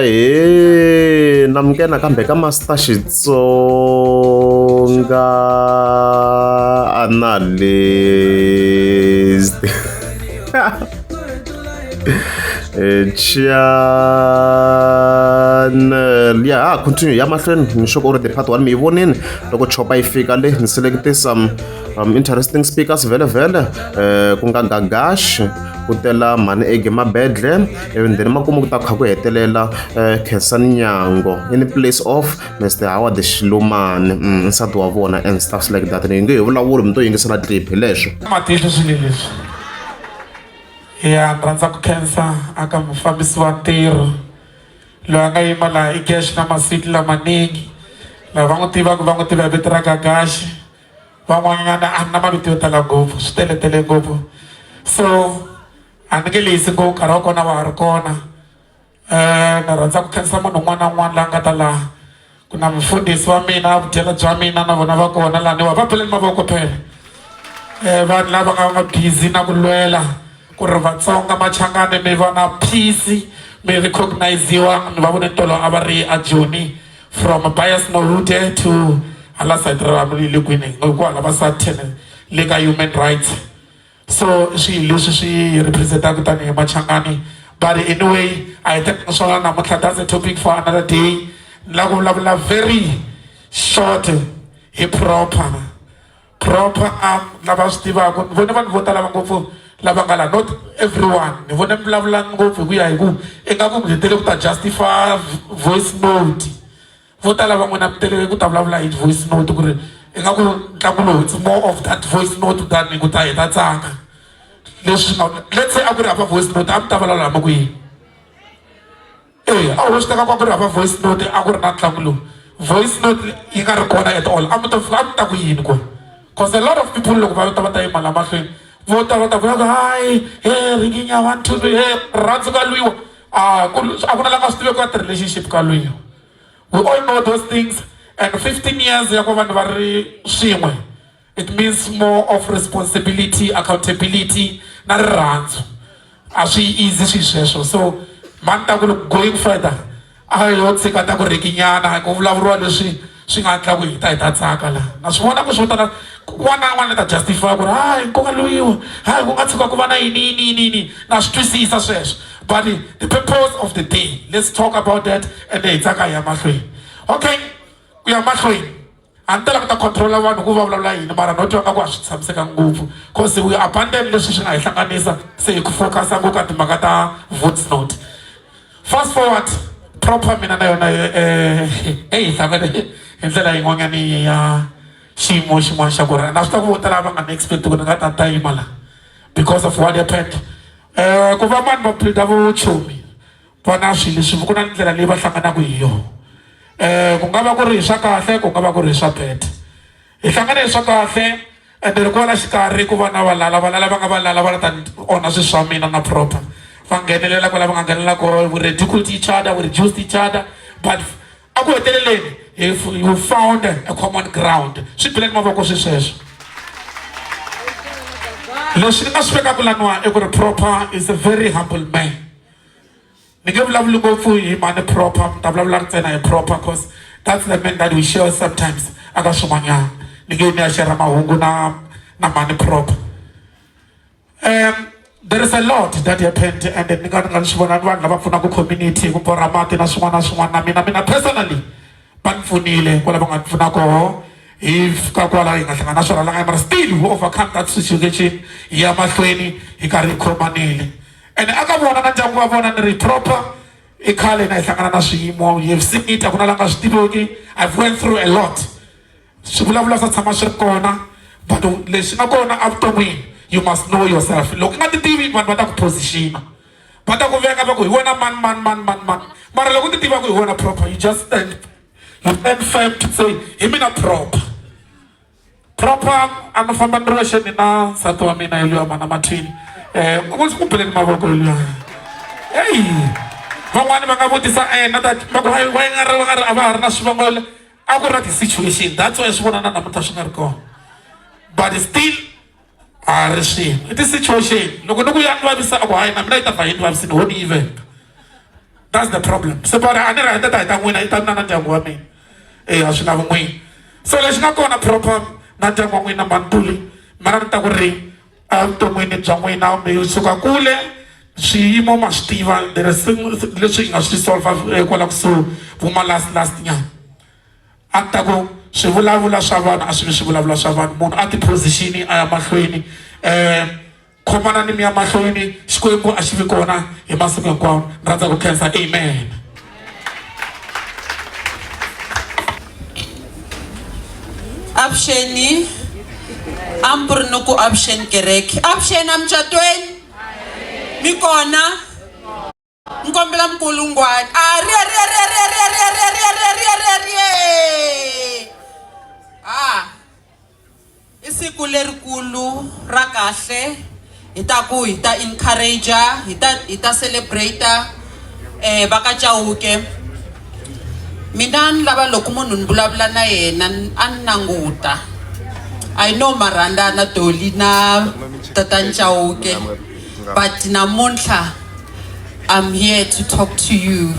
Ahee namukela nakambe ka Master Xitsonga Analyst channel ya ha continue ya mahlweni ni sure ku ri the part 1 mi yi vonini loko chopa yi fika le ni select some interesting speakers vhele vhele ku nga Gagash ku tela mhani Ege Mabedle and then makumu ku ta kha ku hetelela Khensani Nyango in place of Mr Howard Xilumani nsati wa vona and stuffs like that ni nge hi vulavuli mi to yingisela clip hi leswo. Matihlo swilo leswi ya ni rhandza ku khensa aka mufambisi wa ntirho loyi a nga yima laha i Gash na Maswiti lamaningi lava va n'wi tivaka va n'wi tiva hi vito ra Gagashi van'wanyana a ni na mavito yo tala ngopfu swi teletele ngopfu so a ni nge lehisi ngopfu nkarhi wa kona wa ha ri kona ni rhandza ku khensa munhu un'wana na un'wana la nga ta laha ku na mufundhisi wa mina vudyela bya mina na vona va kona laniwa va beleni mavoko phela vanhu lava nga nga busy na ku lwela ku ri Vatsonga Machangani mi va na peace mi recogniziwa ni va vone tolo a va ri a Joni from Bias Morude to hala side ra le kwini kwala va Sandton le ka human rights so swilo leswi swi representaka tanihi Machangani but anyway a hi tekanga swona namuntlha that's a topic for another day ni lava ku vulavula very short hi proper proper lava swi tivaka ni vone vanhu vo tala va ngopfu lava nga la not everyone ni vone mi vulavula ngopfu hi ku ya hi ku ingaku mi hetele ku ta justify voice note vo tala van'wina mi tele ku ta vulavula hi voice note ku ri ingaku ntlangu lowu it's more of that voice note than ku ta hi ta tsaka leswi nga let's say a ku ri hava voice note a mi ta vulavula hamba ku yini eya a wo swi teka ku ri hava voice note a ku ri na ntlangu lowu voice note yi nga ri kona at all a mi ta a mi ta ku yini kona cause a lot of people loko va ta va ta yima la mahlweni vo ta va ta vula ku hayi he ringinya one two three he rhandzu ka lwiwa a ku a ku na la nga swi tiveki ka ti-relationship ka lwiwa we all know those things and 15 years ya ku vanhu va ri swin'we it means more of responsibility accountability na rirhandzu a swi easy swi sweswo so mani ta ku loko going further a yo tshika ta ku rhekinyana ku vulavuriwa leswi swi nga endla ku hi ta hi ta tsaka la na swi vona ku swo tala kun'wana na un'wana ta justify ku ri hayi ku nga lwiwa hayi ku nga tshuka ku va na yini yini yini yini na swi twisisa sweswo but the purpose of the day let's talk about that and hi tsaka hi ya mahlweni okay ku ya mahlweni a ni tala ku ta controla vanhu ku va vulavula yini mara no twa nga ku a swi tshamiseka ngopfu cause we abandon leswi swi nga hi hlanganisa se hi ku focusa ngopfu ka timhaka ta voice note fast forward proper mina na yona eyi hi hlangane hi ndlela yin'wanyani ya xiyimo xin'wana xa ku ri na swi ta ku vo tala va nga ni expect ku ni nga ta ta yima la because of what happened ku va vanhu va builda vuchomi va na swilo leswi ku na ndlela leyi va hlanganaka hi yona ku nga va ku ri hi swa kahle ku nga va ku ri hi swa bad hi hlangane hi swa kahle ende loko va la xikarhi ku va na valala valala va nga valala va la ta onha swilo swa mina na proper va nghenelela kwala va nga nghenelela kona we ridiculed each other we reduced each other but a ku heteleleni we found a common ground swi bileni mavoko swi sweswo leswi ni nga swi vekaka laniwa i ku ri proper is a very humble man ni nge vulavuli ngopfu hi mani proper ni ta vulavula ntsena hi proper cause that's the man that we share sometimes aka swin'wanyana ni nge ni ya share mahungu na na mani proper there is a lot that happened and ni nga ni nga swi vona vanhu lava pfunaka community ku borha mati na swin'wana na swin'wana na mina mina personally va ni pfunile kwala va nga ni pfuna koho hi fika kwala hi nga hlangana na swona la mara still we overcome that situation hi ya mahlweni hi karhi hi khomanile ene aka vona na ndyangu wa vona ni ri proper i khale na hi hlangana na swiyimo you have seen it a ku na la nga swi tiveki i've went through a lot swi vulavula swa tshama swi ri kona but leswi nga kona evuton'wini you must know yourself loko u nga ti tivi vanhu va ta ku positiona va ta ku venga va ku hi wena mani mani mani mani mani mara loko u ti tiva ku hi wena proper you just stand you stand firm to say hi mina proper proper a ni famba ni ri wexe ni na nsati wa mina yoluya mana mathini um ku beleni mavoko yoluya eyi van'wani va nga vutisa na ta va ku va nga ri va nga ri a va ha ri na swivangelo a ku ri na ti-situation that's why swi vona na namuntlha swi nga ri kona but still a ri swin'we i ti-situation loko ni ku ya ni vavisa a ku hayi na mina yi ta pfa yi ni vavisini ho ni yi venga. That's the problem. Se va ri a ni ri a hi ta ta hi ta n'wina yi ta mina na ndyangu wa mina. E a swi lavi n'wina. So lexi nga kona proper na ndyangu wa n'wina Mantuli mina ni ta ku ri evuton'wini bya n'wina mi suka kule swiyimo ma swi tiva there is leswi hi nga swi solve eh, kwala kusuhi vuma last last nyana a ni ta ku swivulavula swa vanhu a swi vi swivulavula swa vanhu munhu a ti-position a ya mahlweni um khomanani mi ya mahlweni xikwembu a xi vi kona hi masiku hinkwawo ni rhandza ku khensa amen. Avuxeni a mi ri ni ku avuxeni kereke avuxeni emucatweni mi kona ni kombela minkulungwana a ri ri ri ri ri ri ri ri ri ri ri ri a I siku lerikulu ra kahle hi ta ku hi ta encourage hi ta hi ta celebrate eh va ka Chauke mina ni lava loko munhu ni vulavula na yena a ni languta I know ma rhandzana Dolly na tatani Chauke but namuntlha I'm here to talk to you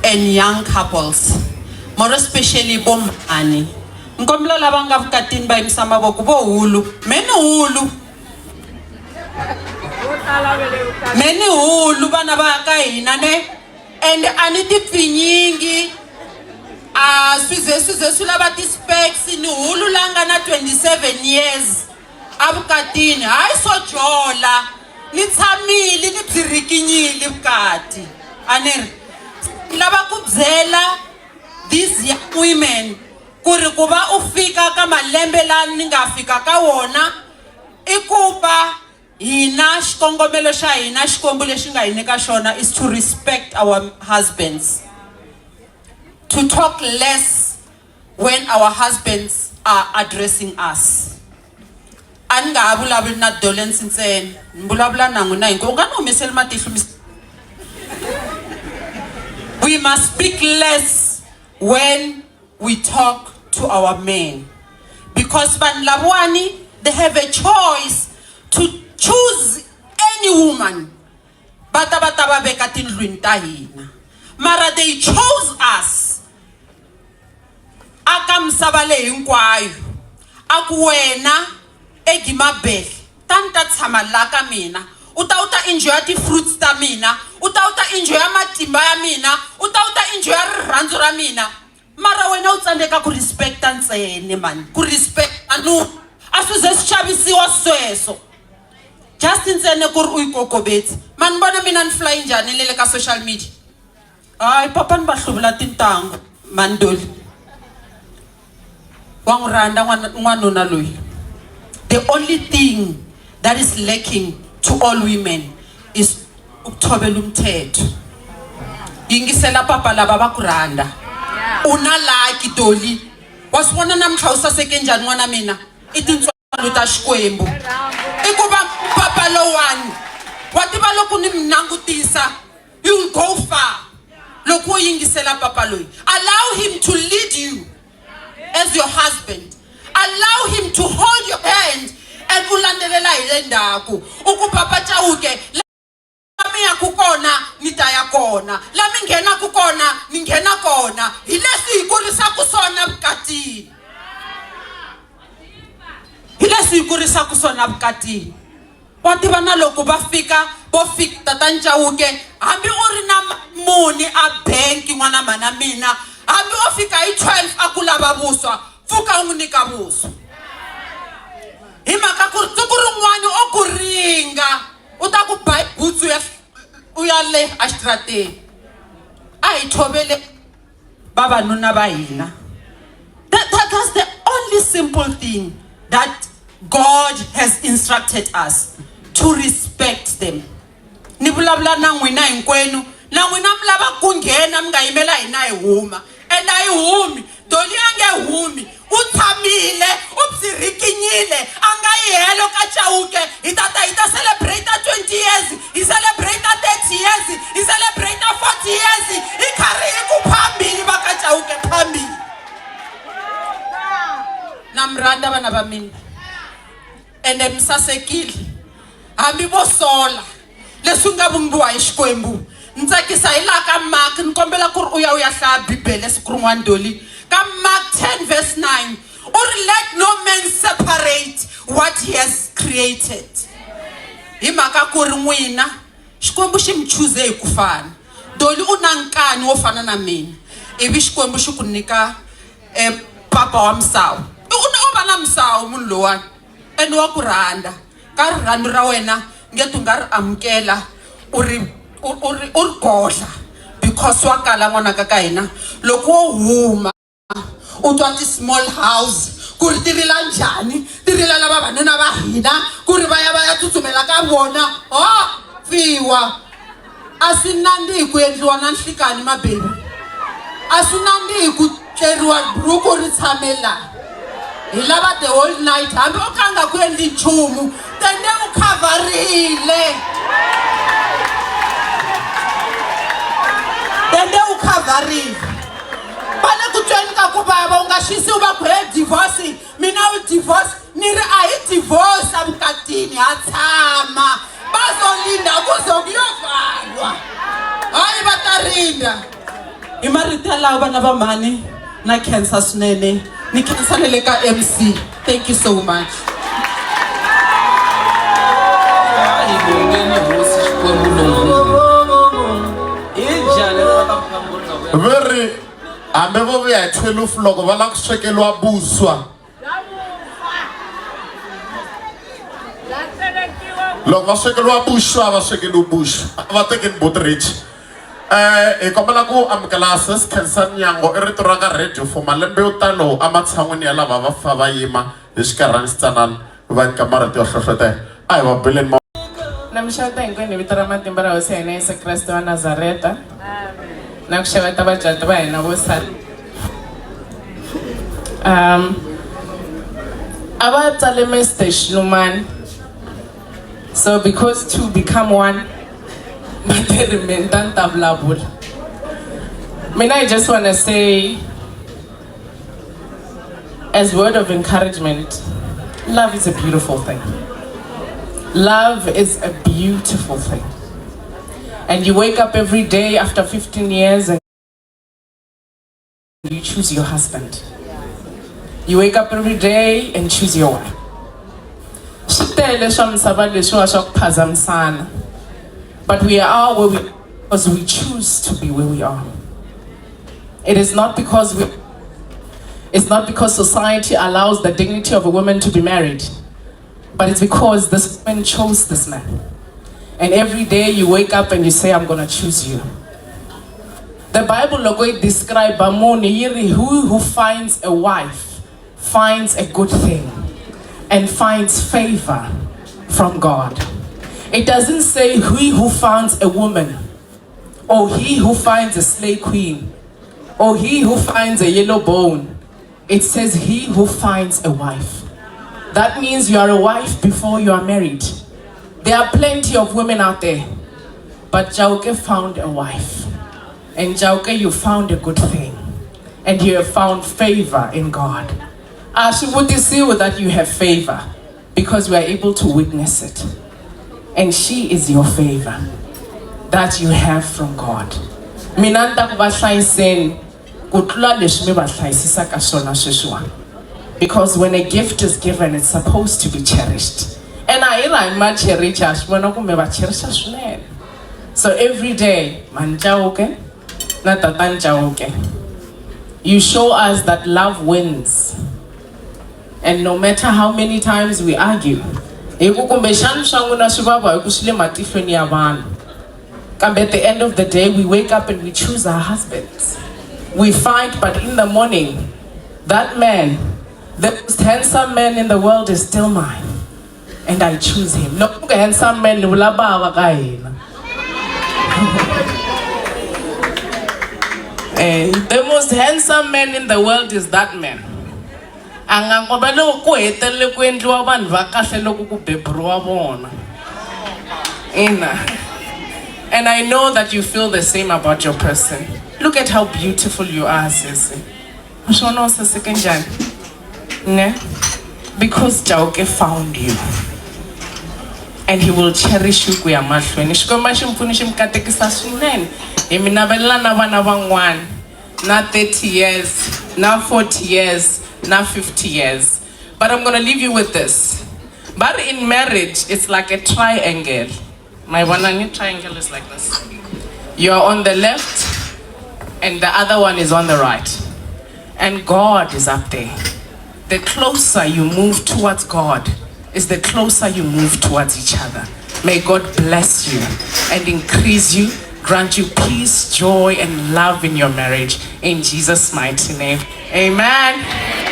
and young couples more especially vo mhani Ni kombela lava nga vukatini va yimisa mavoko. Vo hulu. Me ni hulu. Me ni hulu vana va ka hina ne. And a ni ti pfinyingi. A swi ze swi ze swi lava ti-specs. Ni hulu la nga na 27 years evukatini. Hayi swo jola. Ni tshamile ni byi rhikinyile vukati. A ni ri. Ni lava ku byela these young women ku ri ku va u fika ka malembe la ni nga fika ka wona i ku va hina xikongomelo xa hina xikwembu lexi nga hi nyika xona is to respect our husbands to talk less when our husbands are addressing us a ni nga ha vulavuli na Dolens ntsena ni vulavula na n'wina hinkwenu u nga ni humeseli matihlo we must speak less when we talk to our men because vanhu lavawani they have a choice to choose any woman va ta va ta va veka tindlwini ta hina mara they chose us A ka misava leyi hinkwayo, a ku, Wena Egimabele, tani ta tshama la ka mina, u ta u ta enjoya ti-fruits ta mina, u ta u ta enjoya matimba ya mina, u ta u ta enjoya rirhandzu ra mina. Mara wena u tsandzeka ku respecta ntsena mani, ku respecta no a swi ze swi xavisiwa sweswo. Just ntsena ku ri u yi kokobetsi. Ma ni vona mina ni fly njhani le le ka social media? Hayi papa ni va hluvula tintangu mandoli wa n'wi rhandza n'wanuna loyi the only thing that is lacking to all women is ukuthobela umthetho yingisela papa lava va ku rhandza u na laki doli wa swi vona namuntlha u saseke njhani n'wana mina i tintswalo ta Xikwembu i ku va papa lowani wa tiva loko ni mi langutisa you will go far loko wo yingisela papa loyi allow him to lead you as your husband allow him to hold your hand and u landzelela hi le ndzhaku u ku papa Chauke La mi yaku kona, ni ta ya kona, la mi nghenaku kona, ni nghena kona. Hi leswi hi kurisaku swona vukatini. Hi leswi hi kurisaku swona vukatini. Wa tiva na loko va fika vo fika Tatani Chauke, hambi u ri na muni a bank n'wana mhana mina, hambi o fika hi 12 a ku lava vuswa, pfuka u n'wi nyika vuswa. Hi mhaka ku ri siku rin'wana o ku ringa. U ta ku ba hi butsu ya u ya le exitarateni. A hi thovele vavanuna va hina. That, that, that's the only simple thing that God has instructed us to respect them. Ni vulavula na n'wina hinkwenu, na n'wina mi lava ku nghena mi nga yimela hina hi huma. And a yi humi, Dolly a nge humi, u tshamile, u byi rhikinyile, a nga yi helo ka Chauke. Hi ta ta hi ta celebrate 20 years, hi celebrate 30 years, hi celebrate 40 years, hi karhi hi ku phambili va ka Chauke phambili. Na mi rhandza vana va mina ende mi sasekile hambi vo sola leswi nga vumbiwa hi Xikwembu. Ni tsakisa hi laha ka Mark, ni kombela ku ri u ya u ya hlaya Bibele siku rin'wana Dolly. Ka Mark 10 verse 9 u ri let no man separate what he has created. Hi mhaka ku ri n'wina Xikwembu xi mi chuze hi ku fana. Dolly u na nkani wo fana na mina ivi Xikwembu xi ku nyika eh, papa wa misawu. U o va na misawu munhu lowani ene wa ku rhandza. Ka rirhandzu ra wena nge tu nga ri amukela u ri u u ri u ri godla because wa kala n'wanaka ka hina loko wo huma u twa ti-small house ku ri ti rila njhani ti rila la vavanuna va hina ku ri va ya va ya tsutsumela ka vona ho pfiwa a swi nandzihi ku endliwa na nhlikani mabebi a swi nandzihi ku tleriwa buruku ri tshame laha hi lava the whole night hambi o ka nga ku endli nchumu tende u khavharile tende u khavharile va le ku tweni ka ku vava u nga xisiwi va ku he divorce mina u divorce ni ri a hi divorce evukatini ha tshama bazolinda kuze kuyovalwa hayi va ta rinda hi marito yalawo vana va mhani na khensa swinene ni khensa na le ka mc thank you so much Ve ri hambi vo vuya hi 12 loko va lava ku swekeliwa vuswa loko va swekeliwa vuswa va swekeliwi vuswa a va tekeni buti rich um hi kombela ku amukela sis Khensani Nyango i rito ra ka radio for malembe yo talo ematshan'wini ya lava va fa va yima hi xikarhana xitsanana va nyika marito yo hlohlotela a hi va beleni Na mi xeweta hinkwenu hi vito ra matimba ra Hosi ya hina Yesu Kreste wa Nazareta. Na ku xeweta vacati va hina vo sala. Um, a va tsale Mr. Xilumani. So because two become one, va te ri mina ta ni ta vulavula. Mina I just want to say as word of encouragement, love is a beautiful thing. Love is a beautiful thing. And you wake up every day after 15 years and you choose your husband. You wake up every day and choose your wife. Swi tele swa misava leswiwa swa ku phazamisana. But we are where we because we choose to be where we are. It is not because we it's not because society allows the dignity of a woman to be married, but it's because this woman chose this man. And every day you wake up and you say, I'm gonna choose you. The Bible loko yi describe munhu yi ri who finds a wife finds a good thing and finds favor from God. It doesn't say he who finds a woman or he who finds a slave queen or he who finds a yellow bone. It says he who finds a wife. That means you are a wife before you are married. There are plenty of women out there, but Chauke found a wife. And Chauke, you found a good thing. And you have found favor in God. A swi vutisiwi that you have favor because we are able to witness it. And she is your favor that you have from God. Mina ni ta ku va hlayiseni ku tlula leswi mi va hlayisisaka swona sweswiwani. Because when a gift is given, it's supposed to be cherished. And a hi ra hi ma cherish, ha swi vona kumbe va cherisha swinene. So every day, Mhani Chauke na Tatani Chauke, you show us that love wins. And no matter how many times we argue, hi ku kumbexani swa n'wina swi vava hi ku swi le matihlweni ya vanhu. Kambe at the end of the day, we wake up and we choose our husbands. We fight, but in the morning, that man, the most handsome man in the world is still mine. And I choose him. Loko ku handsome man ni vula bava ka hina. The most handsome man in the world is that man. A nga ngoba loko ku hetelele ku endliwa vanhu va kahle loko ku beburiwa vona. Ina. And I know that you feel the same about your person. Look at how beautiful you are, sisi. U swi vona u saseke njhani? Ne? Because Chauke found you. And he will cherish you ku ya mahlweni. Xikwembu a xi mi pfuni xi mi katekisa swinene. Hi mi navelela na vana van'wana na 30 years, na 40 years, na 50 years. But I'm gonna leave you with this. But in marriage, it's like a triangle. My one triangle is like this. You're on the left, and the other one is on the right. And God is up there. The closer you move towards God, is the closer you move towards each other. May God bless you and increase you, grant you peace, joy, and love in your marriage. In Jesus' mighty name. Amen.